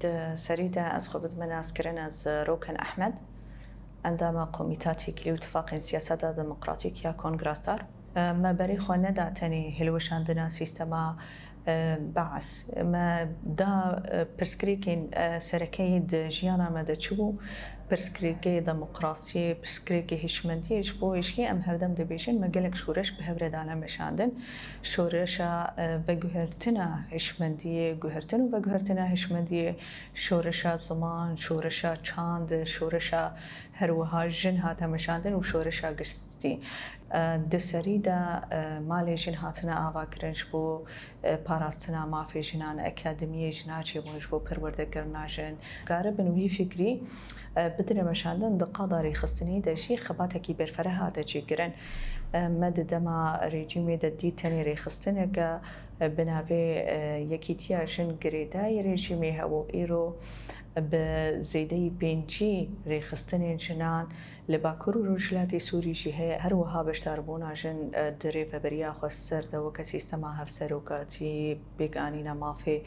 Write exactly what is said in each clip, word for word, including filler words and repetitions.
Di serî de ez xwe bidime naskirin, ez Roken Ehmed, endama Komîta Têkilî û Tifaqên Siyaseta Demokratîk ya Kongra Star. Me berê xwe neda tenê hilweşandina sîstema, e, Beas. Me da, e, pirsgirêkên, e, sereke yê di jiyana me de çi bû? Pirsgirêkê demokrasiyê, pirsgirêkê hişmendiyê, ji bo wê jî em herdem dibêjin me gelek şoreş bi hev re dane meşandin. Şoreşa, e, veguhertina hişmendiyê, guhertin û veguhertina hişmendiyê, şoreşa ziman, şoreşa çand, şoreşa her wiha jin hate meşandin û şoreşa giştî. E, di serî de, e, malê jin hatine avakirin ji bo, e, parastina mafê jinan, akademiyê jina çêbûn ji bo perwerdekirina jin. Karibin wî fikrî, e, bidine meşandin, di qada rêxistinê de jî xebatekî berfireh hate çêkirin. E, me di dema rejîmê de dît tenê rêxistineke, e, bi navê, e, Yekîtiya Jin girêdayî rejîmê hebû. Îro bi zêdeyî pêncî rêxistinên jinan li Bakur û Rojhilatê Sûrî jî heye. Her wiha beşdarbûna jin, e, di rêveberiya xwestsêr de weke sîstema hevserokatî, pêkanîna mafê,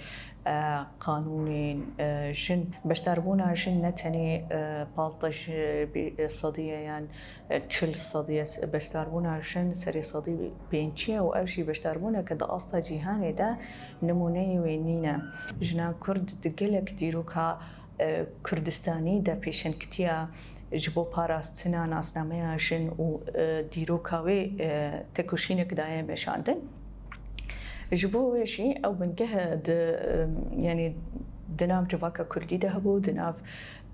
e, qanûnên, e, jin. Beşdarbûna jin ne tenê, e, pazdeh ji bî-, e, sedî ye yan, e, çil sedî ye. Beşdarbûna jin serê sedî pêncî ye û ev jî beşdarbûneke di asta cîhanê de nimûneyê wê nîne. Jina Kurd di gelek dîroka, e, Kurdistanî de pêşengtiya ji bo parastina nasnameya jin û, e, dîroka wê, e, tekoşînek daye meşandin. Ji bo wê jî ew bingeh di, e, yanî di nav civaka Kurdî de hebû, di nav,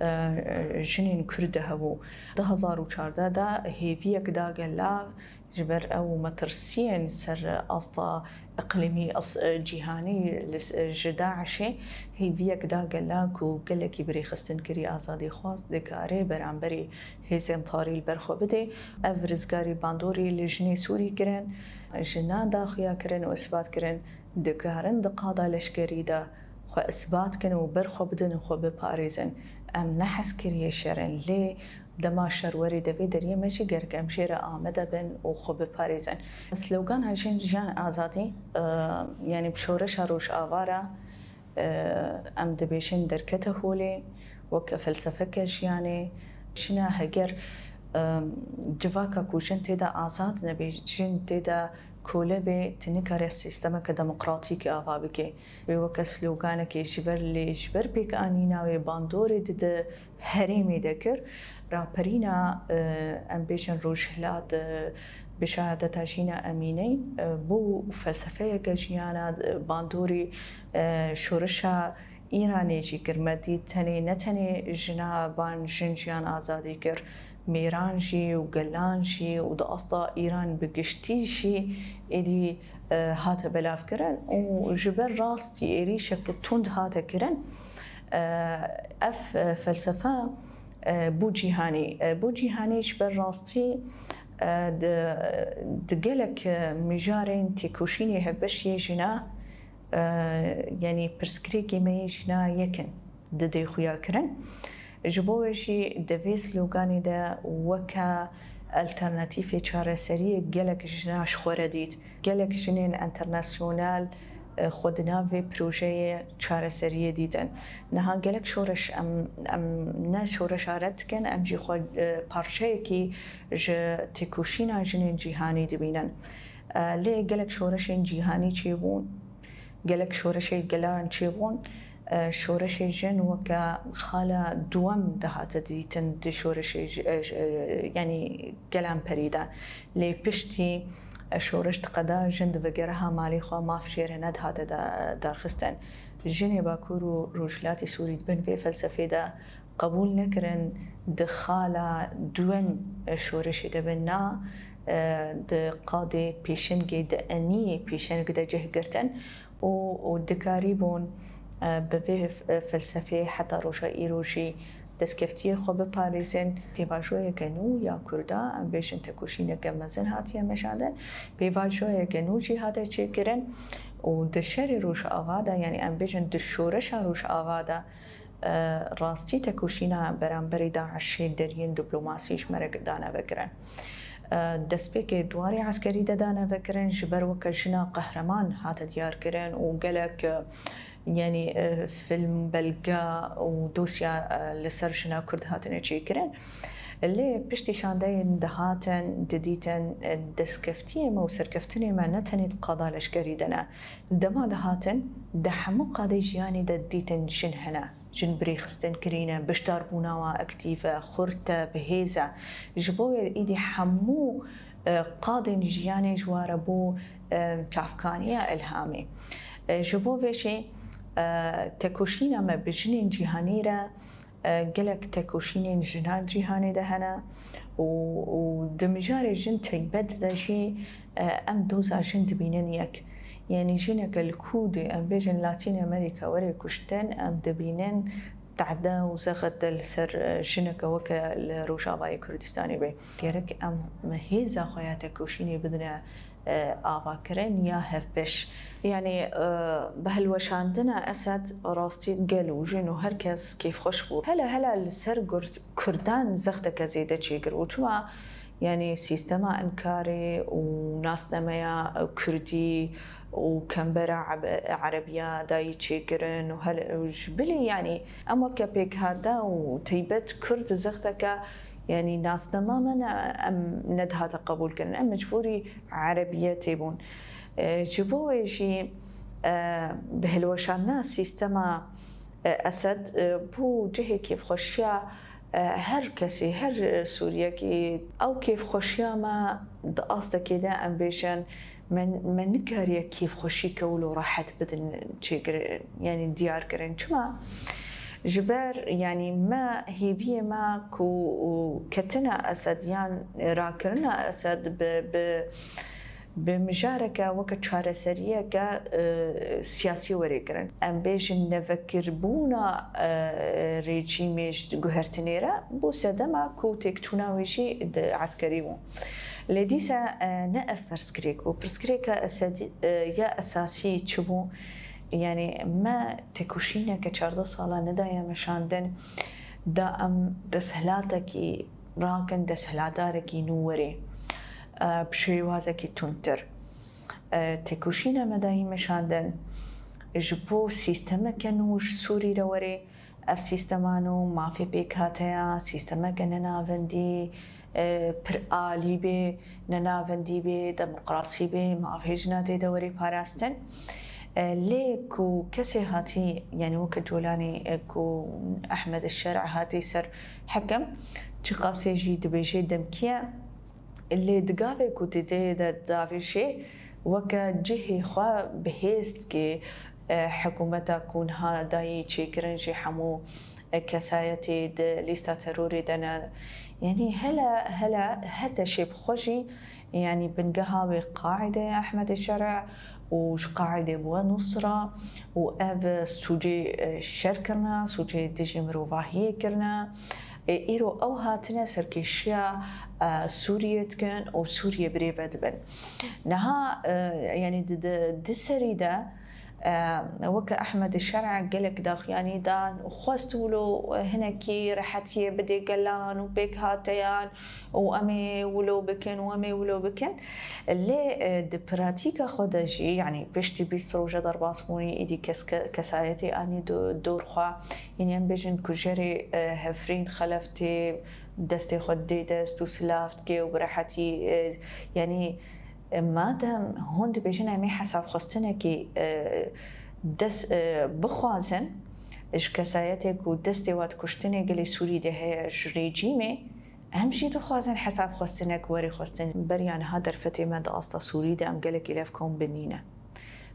e, jinên Kurd de hebû. Du hezar û çardeh de hêviyek da gela, ji ber ew metirsiyên ser asta iqlîmî, as-, cîhanî li s-, ji DAIŞê hêviyek da gela ku gelekî bi rêxistinkirî azadîxwaz dikare beramberî hêzên tarî li ber xwe bide. Ev rizgarî bandorî li jinê Sûrî kirin, jina da xuya kirin û isbat kirin, dikarin di qada leşkerî de xwe isbat kin û ber xwe bidin û xwe biparêzin. Em ne hezkiriyê şer in, lê dema şer werê devê deriyê me jî gerek em jê re amade bin û xwe biparêzin. Slogana Jin, Jiyan, Azadî, e, yanî bi şoreşa Rojava re, e, em dibêjin derkete holê, weke felsefeke jiyanê. Jina heger, e, civaka ku jin tê de azad nebe, jin tê de kole be, tu nikare sîstemeke demokratîk ava bike. Wê weke sloganekê ji ber lê, ji ber pêkanîna wê bandorê dide herêmê de kir. Raperîna, e, em bêjin Rojhilat, e, bi şehadeta Jîna Emînê, e, bû felsefeyeke jiyana, e, bandorî, e, şoreşa Îranê jî kir. Me dît tenê, ne tenê jina ban jin jiyan azadî kir, mêran jî û gelan jî û di asta Îran bi giştî jî êdî, e, hate belavkirin û ji ber rastî êrîşeke tund hate kirin. E, ev, e, felsefe, e, bû cîhanî, e, bû cîhanî ji ber rastî, e, di, di gelek, e, mijarên têkoşînê hevbeş yê jina, e, yanî pirsgirêkê me yê jina yek in didê xuya kirin. Ji bo wê jî di vê sloganê de weke alternatîfê çareseriyê gelek jina ji xwe re dît. Gelek jinên enternasyonal, e, xwe di nav vê projeyê çareseriyê dîtin. Niha gelek şoreş em, em ne şoreşa red dikin, em jî xwe, e, parçeyekî ji têkoşîna jinên cîhanî dibînin. E, lê gelek şoreşên cîhanî çêbûn, gelek şoreşê gelan çêbûn, e, şoreşê jin weke xala duwem dihate dîtin di şoreşê ji-, e, ji-, e, yanî gelan perî de. Lê piştî, e, şoreş diqeda, jin divegere ha malê xwe, maf jê re nedihate da-, darxistin. Jinê Bakur û Rojhilatê Sûrî di bin vê felsefê de qebûl nekirin, di xala duwem, e, şoreşê de bin, na, e, di qadê pêşengê, di eniyê pêşeng de cih girtin û, û dikarîbûn, e, bi vê f-, e, felsefeyê heta roja îro jî destkeftiyê xwe biparêzin. Pêvajoyeke nû ya Kurda, em bêjin tekoşîneke mezin hatiye meşandin. Pêvajoyeke nû jî hate çêkirin û di şerê Rojava de, yanî em bêjin di şoreşa Rojava de, e, rastî tekoşîna beramberî DAIŞê deriyên diplomasî ji me re dane vekirin. E, destpêkê di warê eskerî de dane vekirin, ji ber weke jina qehreman hate diyarkirin û gelek, e, Yanî, e, film, belge û dosya, e, li ser jina Kurd hatine çêkirin. Lê piştî şandeyên dihatin, didîtin, e, destkeftiyê me û serkeftinê me ne tenê di qada leşkerî de ne. Dema dihatin, di hemû qadê jiyanê de didîtin jin hene. Jin bi rêxistin kirîne, beşdarbûna wan aktîf e, xurt e, bi hêz e. Ji bo wê êdî hemû, e, qadên jiyanê ji wa re bû, e, çavkaniya îlhamê. E, ji bo vê jî, e, tekoşîna me bi jinên cîhanî re, e, gelek tekoşînên jinan cîhanê de hene û, û di mijarê jin taybet de jî, e, em doza jin dibînin yek. Yanî jineke li ku di, em bêjin Latîn Amerîka were kuştin, em dibînin tehde û zexet li ser, e, jineke weke li Rojavayê Kurdistanê be. Gerek em hêza xwe ya tekoşînê bidine, e, avakirin ya hevpêş. Yanî, e, bi hilweşandina Esed rastî gel û jin û her kes kêfxweş bû. Hele hele li ser Kurd-, Kurdan zexteke zêde çêkir û çima, yanî sîstema înkarê û nasnameya Kurdî û kembera Eb-, Erebiya dayî çêkirin û hele, û ji bilî, yanî em weke pêkhate û taybet Kurd zexteke, yanî nasnama me ne, em nedihate qebûlkirin. Em mecbûrî Erebiyetê bûn. E, ji bo wê jî, e, bi hilweşandina sîstema, e, Esed, e, bû cihê kêfxweşiya, e, her kesî, her Sûriyekî. Ew kêfxweşiya me di astekê de, em bêjin, me, me nikariye kêfxweşî ke wilo rehet bidin çêkir-, yanî diyar kirin. Çima? Ji ber, yanî me, hêviyê me ku ketina Esed yan rakirina Esed bi, bi, bi mijareke weke çareseriyeke, e, siyasî were kirin. Em bêjin nevekirbûna, e, rejîmê ji guhertinê re bû sedema ku têkçûna wê jî di eskerî bû. Lê dîsa, e, ne ev pirsgirêk bû. Pirsgirêka Esedî, e, ya esasî çi bû? Yanî me tekoşîneke çardeh sala nedaye meşandin, da em desthilatekî rakin, desthilatdarekî nû werê, e, bi şêwazekî tundtir. E, tekoşîna me dayî meşandin, ji bo sîstemeke nû ji Sûrî re werê, ev sîstema nû mafê pêkhateya, sîstemeke nenavendî, e, piralî bê, nenavendî bê, demokrasî bê, mafê jina tê de werê parastin. E, lê ku kesê hatî, yanî weke Colanî, e, ku Ehmed Şer'a hatî ser hekim, çiqasê jî dibêjê demkî ye, lê di gavê ku didê de davêjê, weke cihê xwe bi hêz dikê, e, hikûmeta ku niha dayî çêkirin jî hemû, e, kesayetê di lîsta terorê de ne. Yanî hele, hele hete şê bi xwe jî, yanî bingeha wê Qaîdê Ehmedê Şer'a û ji Qaîdê bûye Nusra û ev sûcê, e, şer kirine, sûcê dijî mirovahiyê kirine. E, îro ew hatine serkêşiya, e, Sûriyê dikin û Sûriyê birêve dibin. Niha, e, yanî di, di, di serî de, e, weke Ehmedê Şer'a gelek daxuyanî dan û xwest wilo hinekî rehetiyê bidê gelan û pêkhateyan û em ê wilo bikin û em ê wilo bikin. Lê, e, di pratîka xwe de jî, yanî piştî bîst roja derbasbûnê, êdî kes-, ke-, kesayetê anî do-, dor xwe, yanî em bêjin kujerê, e, Hevrin Xelef tê destê xwe didê dest û silav dike û bi rehetî, e, yanî, e, madem hûn dibêjin em ê hesabxwestinekî, e, dest, e, bixwazin ji kesayetê ku destê wa di kuştinê gelê Sûrî de heye, ji rejîmê, em jî dixwazin hesabxwestinek were xwestin. Beriya niha derfetê me di asta Sûrî de em gelekî levkom binîne.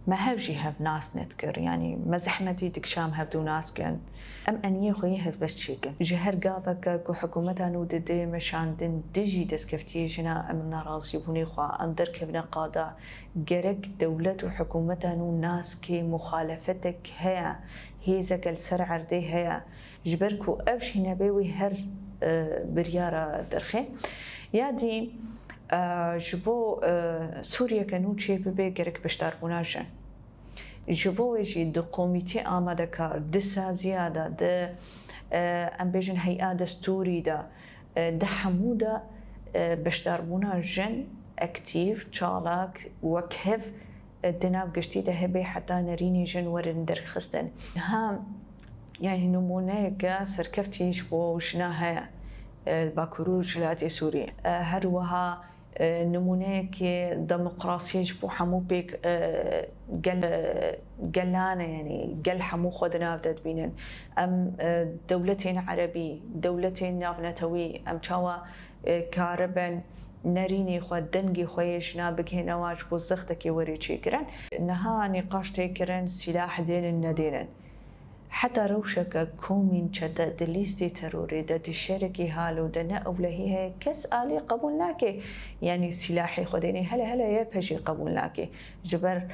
Me hev jî hev nas nedikir, yanî me zehmetî dikişam hevdû nas kin. Em eniyê xwe yê hevbeş çêkin. Ji her gaveke ku hikûmeta nû didê meşandin dijî destkeftiyê jina, em narazîbûnê xwe, em derkevine qada. Gerek dewlet û hikûmeta nû nas kê muxalefetek heye, hêzeke li ser erdê heye. Ji ber ku ev jî nebe wî her, e, biryara derxê. Ya dî, e, ji bo, e, Sûriyeke nû çê bibe gerek beşdarbûna jin. Ji bo wê jî di komîtê amadekar, di saziya de, di, e, em bêjin hey'a destûrî de, e, di hemû de, e, beşdarbûna jin aktîf, çalak, wekhev Di nav giştî de hebe heta nerînê jin werin derxistin. Niha, yanî, nimûneyeke serkeftî ji bo jina heye, e, li Bakur û Rojhilatê Sûriyê. E, her wiha, e, nimûneyekê demokrasiyê ji bo hemû pêk, e, gel, e, gelan e, yanî gel hemû xwe di nav de dibînin. Em, e, dewletên erebî, dewletên navnetewî, em çawa, e, karibin nerînê xwe, dengê xwe yê jina bigihêne wan ji bo zextekê werê çêkirin. Niha nîqaş tê kirin, sîlah dênin nedênin. Heta rewşeke komîn çete di lîstê terorê de, di şerekî halo de ne ewlehî heye, kes alî qebûl nake. Yanî sîlahê xwe dênê, hele hele Y P J qebûl nake. Ji ber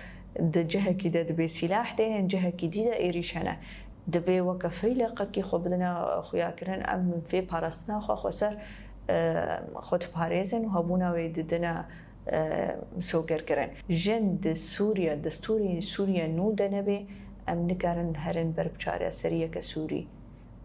di cihekî de dibê sîlah dênin, cihekî dî de êrîş hene. Dibê weke feyleqekî xwe bidine xuyakirin, em vê parastina xwe xweser, e, xwe diparêzin û hebûna wê didine, e, sogerkirin. Jin di Sûriye, destûrê Sûriye nû de nebe, em nikarin herin ber bi çareseriyeke Sûrî.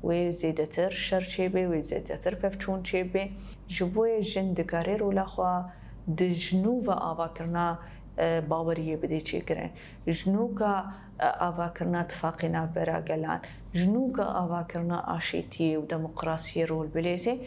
Wê zêdetir şer çêbe, wê zêdetir pevçûn çêbe. Ji bo yê jin dikare rola xwe di ji nû ve avakirina, e, baweriyê bidê çêkirin. Ji nû ka, e, avakirina tifaqê navbera gelan. Ji nû ka avakirina aşîtiyê û demokrasiyê rol bilêzê.